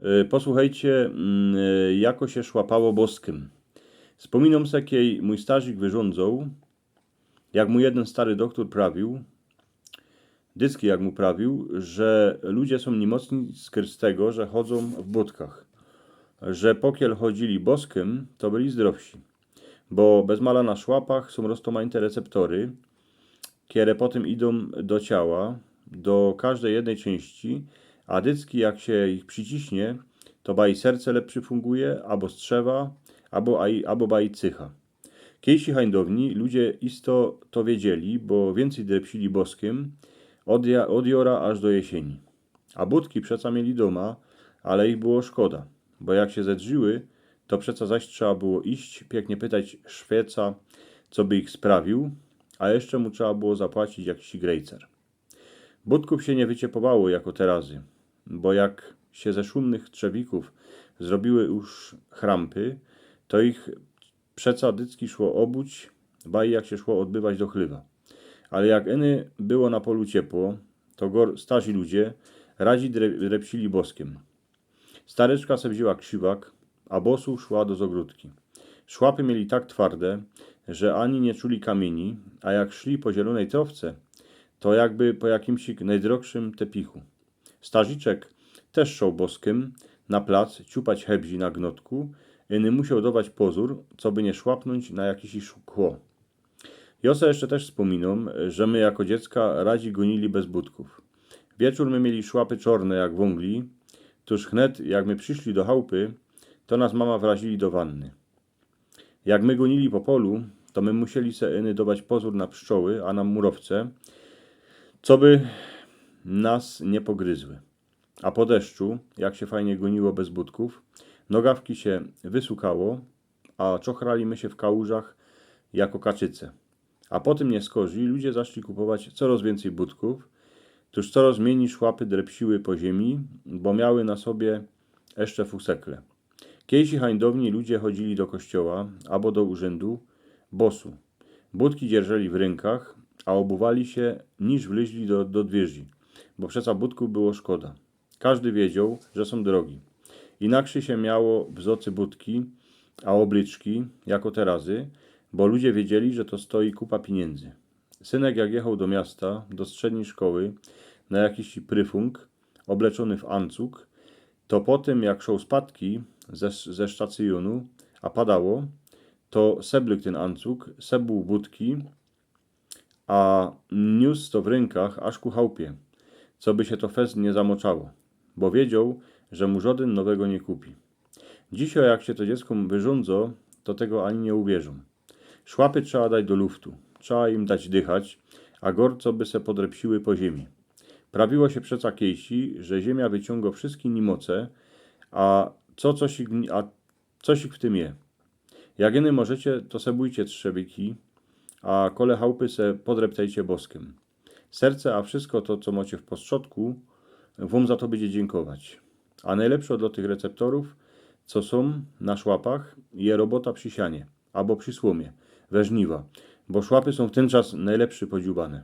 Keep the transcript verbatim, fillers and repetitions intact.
E, posłuchejcie, mm, e, jako sie szłapało boskym. Spōminōm se, kiej mōj starzik wyrządzōł, jak mu jedyn stary dochtor prawiōł, dycki jak mu prawiōł, że ludzie sōm niymocyni z tego, że chodzōm w bōtkach. Że pokiel chodzili boskym, to byli zdrowsi. Bo bez mala na szłapach sōm roztōmajte receptory, kiere potym idōm do ciała, do kożdej jednyj czynści, a dycki jak sie ich prziciśnie, to baj serce lepszy funguje, abo strzewa, abo, aj- abo baj cycha. Kiejsi hańdowni ludzie isto to wiedzieli, bo wiyncyj drepsili boskym ôd, ja- ôd jora aż do jesieni. A bōtki przeca mieli dōma, ale ich było szkoda, bo jak sie zedrziły, to przeca zaś trzeba było iść, piyknie pytać szwejca, co by ich sprawiōł, a jeszcze mu trzeba było zapłacić jakiś grejcer. Bōtkōm sie niy wyciepowało jako terazy, bo jak sie ze szumnych trzewikōw zrobiły już chrampy, to ich przeca dycki szło ôbuć, baj jak sie szło ôdbywać do chlywa. Ale jak iny było na polu ciepło, to gor- starzi ludzie radzi dre- drepsili boskym. Staryczka se wziōnła krziwak, a bosu szła do zogrodki. Szłapy mieli tak twarde, że ani niy czuli kamiyni, a jak szli po zielōnyj trowce, to jakby po jakimś najdrogszym tepichu. Starziczek tyż szoł boskym na plac ciupać hebzi na gnotku, iny musioł dować pozōr, coby niy szłapnōńć na jakiś szkło. Jo se jeszcze tyż spōminōm, że my jako dziecka radzi gōnili bez bōtkōw. Wieczōr my mieli szłapy czorne jak wōngli, tōż chnet jak my prziszli do chałpy, to nas mama wrazili do wanny. Jak my gōnili po polu, to my musieli se iny dować pozōr na pszczoły, a na murowce, coby nas niy pogryzły. A po deszczu, jak sie fajnie gōniło bez bōtkōw, nogawki sie wysukało, a czochrali my sie w kałużach jako kaczyce. A potym niyskorzij ludzie zaczli kupować coroz wiyncyj bōtkōw, tōż coroz miyni szłapy drepsiły po ziymi, bo miały na sobie jeszcze fusekle. Kiejsi hańdowni ludzie chodzili do kościoła abo do urzyndu bosu. Bōtki dzierżyli w rynkach, a ôbuwali sie, niż wlyźli do, do dwiyrzi, bo przeca bōtkōw było szkoda. Kożdy wiedzioł, że sōm drogi. Inakszy sie miało wzocy bōtki, a ôblyczki, jako terazy, bo ludzie wiedzieli, że to stoi kupa piniyndy. Synek jak jechoł do miasta, do strzednij szkoły, na jakiś pryfunk, ôbleczōny w ancug, to potym jak szoł spadki ze, ze sztacyjōnu, a padało, to seblykł tyn ancug, sebōł bōtki, a niōs to w rynkach aż ku chałpie, coby sie to fest niy zamoczało, bo wiedzioł, że mu żodyn nowego niy kupi. Dzisiej jak sie to dzieckōm wyrządzo, to tego ani niy uwierzōm. Szłapy trzeba dać do luftu, trzeba im dać dychać, a gor coby se podrepsiły po ziymi. Prawiło sie przeca kiejsi, że ziymia wyciōngo wszyjske niymoce, a co, cosik, a cosik w tym je. Jak iny możecie, to se bōjcie trzewiki, a kole chałpy se podreptejcie boskym. Serce, a wszysko to, co mocie w postrzodku, wōm za to bydzie dziynkować. A nojlepszo dlo tych receptorōw, co sōm na szłapach, je robota przi sianie abo przi słōmie we żniwa, bo szłapy sōm w tyn czas nojlepszy podziubane.